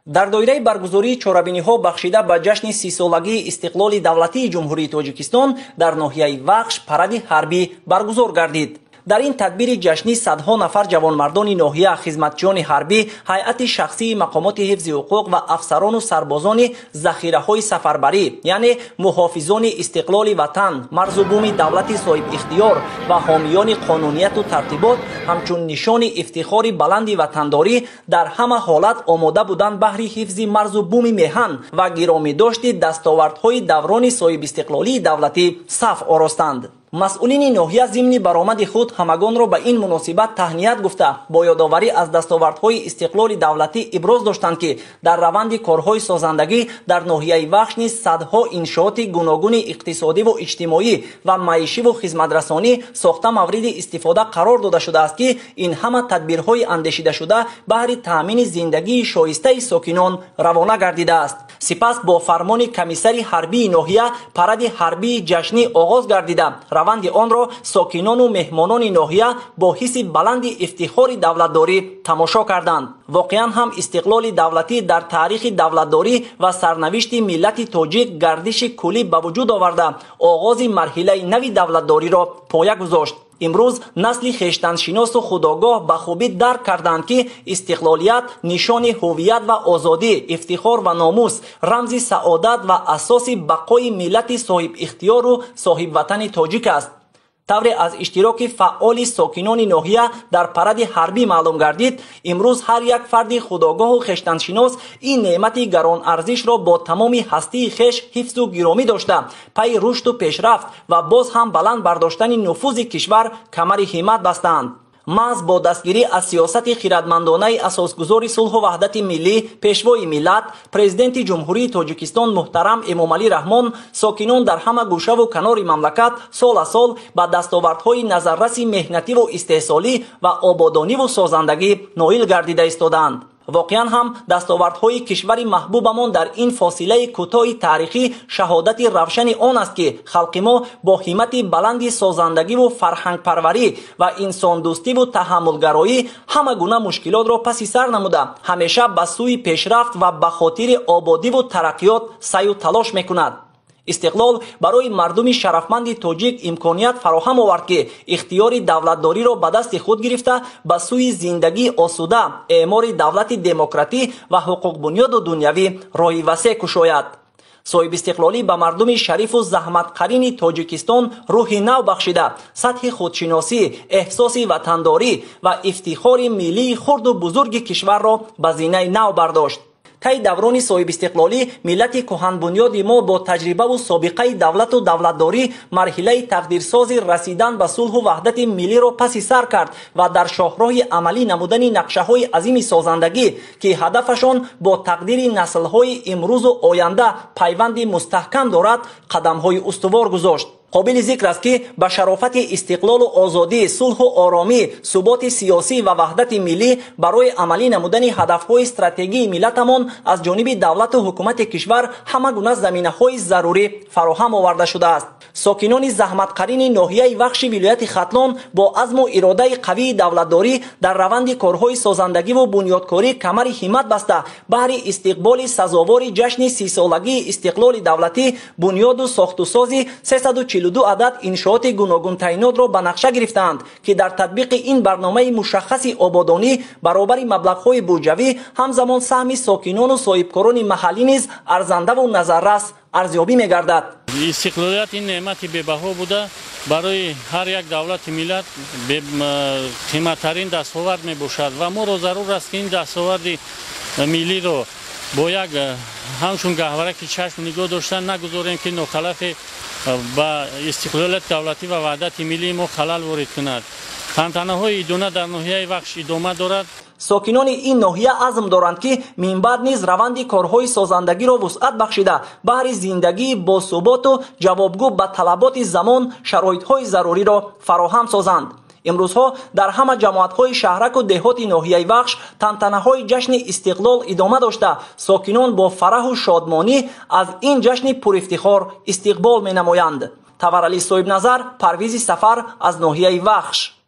Дар доираи баргузории чорабиниҳо бахшида ба ҷашни 30-солагии истиқлоли давлатии Ҷумҳурии Тоҷикистон дар ноҳияи Вахш паради ҳарбӣ баргузор гардид. Дар ин тадбири ҷашнӣ садҳо нафар ҷавонмардони ноҳия, хизматчиёни ҳарбӣ, ҳайати шахсии мақомоти ҳифзи ҳуқуқ ва афсарону сарбозони захираҳои сафарбарӣ, яъне муҳофизони истиқлоли ватан, марзу буми давлати соҳибихтиёр ва ҳомиёни қонунияту тартибот ҳамчун нишони ифтихори баланди ватандорӣ дар ҳама ҳолат омода буданд баҳри ҳифзи марзу буми меҳан ва гиромидошти дастовардҳои даврони соҳибистиқлолии давлатӣ саф оростанд. Масъулини ноҳия зимни баромади худ ҳамагонро ба ин муносибат таҳният гуфта, бо ёдоварӣ аз дастовардҳои истиқлоли давлатӣ иброз доштанд, ки дар раванди корҳои созандагӣ дар ноҳияи Вахш низ садҳо иншооти гуногуни иқтисодиву иҷтимоӣ ва маишиву хизматрасонӣ сохта мавриди истифода қарор дода шудааст, ки ин ҳама тадбирҳои андешидашуда баҳри таъмини зиндагии шоистаи сокинон равона гардидааст. Сипас бо фармони комиссари ҳарбии ноҳия паради ҳарбии ҷашнӣ оғоз гардида, раванди онро сокинону меҳмонони ноҳия бо ҳисси баланди ифтихори давлатдорӣ тамошо карданд. Воқеан ҳам истиқлоли давлатӣ дар таърихи давлатдорӣ ва сарнавишти миллати тоҷик гардиши куллӣ ба вуҷуд оварда, оғози марҳилаи нави давлатдориро поя гузошт. Имрӯз насли хештаншиносу худогоҳ ба хубӣ дарк карданд, ки истиқлолият нишони ҳувият ва озодӣ, ифтихор ва номус, рамзи саодат ва асоси бақои миллати соҳибихтиёру соҳибватани тоҷик аст. Тавре аз иштироки фаъоли сокинони ноҳия дар паради ҳарбӣ маълум гардид, имрӯз ҳар як фарди худогоҳу хештаншинос ин неъмати гаронарзишро бо тамоми ҳастии хеш ҳифзу гиромӣ дошта, пайи рушду пешрафт ва боз ҳам баланд бардоштани нуфузи кишвар камари ҳиммат бастаанд. Маҳз бо дастгирӣ аз сиёсати хирадмандонаи асосгузори сулҳу ваҳдати миллӣ, пешвои миллат, президенти Ҷумҳурии Тоҷикистон муҳтарам Эмомалӣ Раҳмон, сокинон дар ҳама гӯшаву канори мамлакат сол аз сол ба дастовардҳои назарраси меҳнативу истеҳсолӣ ва ободониву созандагӣ ноил гардида истодаанд. Воқеан ҳам дастовардҳои кишвари маҳбубамон дар ин фосилаи кӯтоҳи таърихӣ шаҳодати равшани он аст, ки халқи мо бо ҳиммати баланди созандагиву фарҳангпарварӣ ва инсондӯстиву таҳаммулгароӣ ҳама гуна мушкилотро паси сар намуда, ҳамеша ба сӯи пешрафт ва ба хотири ободиву тараққиёт саъю талош мекунад. Истиқлол барои мардуми шарафманди тоҷик имконият фароҳам овард, ки ихтиёри давлатдориро ба дасти худ гирифта, ба сӯи зиндагии осуда, эъмори давлати демократӣ ва ҳуқуқбунёду дунявӣ роҳи васеъ кушояд. Соҳибистиқлолӣ ба мардуми шарифу заҳматқарини Тоҷикистон рӯҳи нав бахшида, сатҳи худшиносӣ, эҳсоси ватандорӣ ва ифтихори миллии хурду бузурги кишварро ба зинаи нав бардошт. Таи даврони соҳибистиқлолӣ миллати кӯҳанбунёди мо бо таҷрибаву собиқаи давлату давлатдорӣ марҳилаи тақдирсози расидан ба сулҳу ваҳдати миллиро паси сар кард ва дар шоҳроҳи амалӣ намудани нақшаҳои азими созандагӣ, ки ҳадафашон бо тақдири наслҳои имрӯзу оянда пайванди мустаҳкам дорад, қадамҳои устувор гузошт. Қобили зикр аст, ки ба шарофати истиқлолу озодӣ, сулҳу оромӣ, суботи сиёсӣ ва ваҳдати миллӣ барои амалӣ намудани ҳадафҳои стратегии миллатамон аз ҷониби давлату ҳукумати кишвар ҳама гуна заминаҳои зарурӣ фароҳам оварда шудааст. Сокинони заҳматқарини ноҳияи Вахши вилояти Хатлон бо азму иродаи қавии давлатдорӣ дар раванди корҳои созандагиву бунёдкорӣ камари ҳиммат баста, баҳри истиқболи сазовори ҷашни 30-солагии истиқлоли давлатӣ бунёду сохтусози 342 адад иншооти гуногунтайинотро ба нақша гирифтаанд, ки дар татбиқи ин барномаи мушаххаси ободонӣ баробари маблағҳои буҷавӣ ҳамзамон саҳми сокинону соҳибкорони маҳаллӣ низ арзандаву назаррас арзёбӣ мегардад. Истиқлолият ин неъмати бебаҳо буда, барои ҳар як давлати миллат қиматтарин дастовард мебошад ва моро зарур аст, ки ин дастоварди миллиро бо як ҳамчун гаҳвараки чашм нигоҳ доштан, нагузорем, ки нохалафе ба истиқлолияти давлатӣ ва ваҳдати миллии мо халал ворид кунад. Тантанаҳои идона дар ноҳияи Вахш идома дорад. Сокинони ин ноҳия азм доранд, ки минбаъд низ раванди корҳои созандагиро вусъат бахшида, баҳри зиндагии босуботу ҷавобгӯ ба талаботи замон шароитҳои заруриро фароҳам созанд. Имрӯзҳо дар ҳама ҷамоатҳои шаҳраку деҳоти ноҳияи Вахш тантанаҳои ҷашни истиқлол идома дошта, сокинон бо фараҳу шодмонӣ аз ин ҷашни пурифтихор истиқбол менамоянд. Таваралӣ Соҳибназар, Парвизи Сафар аз ноҳияи Вахш.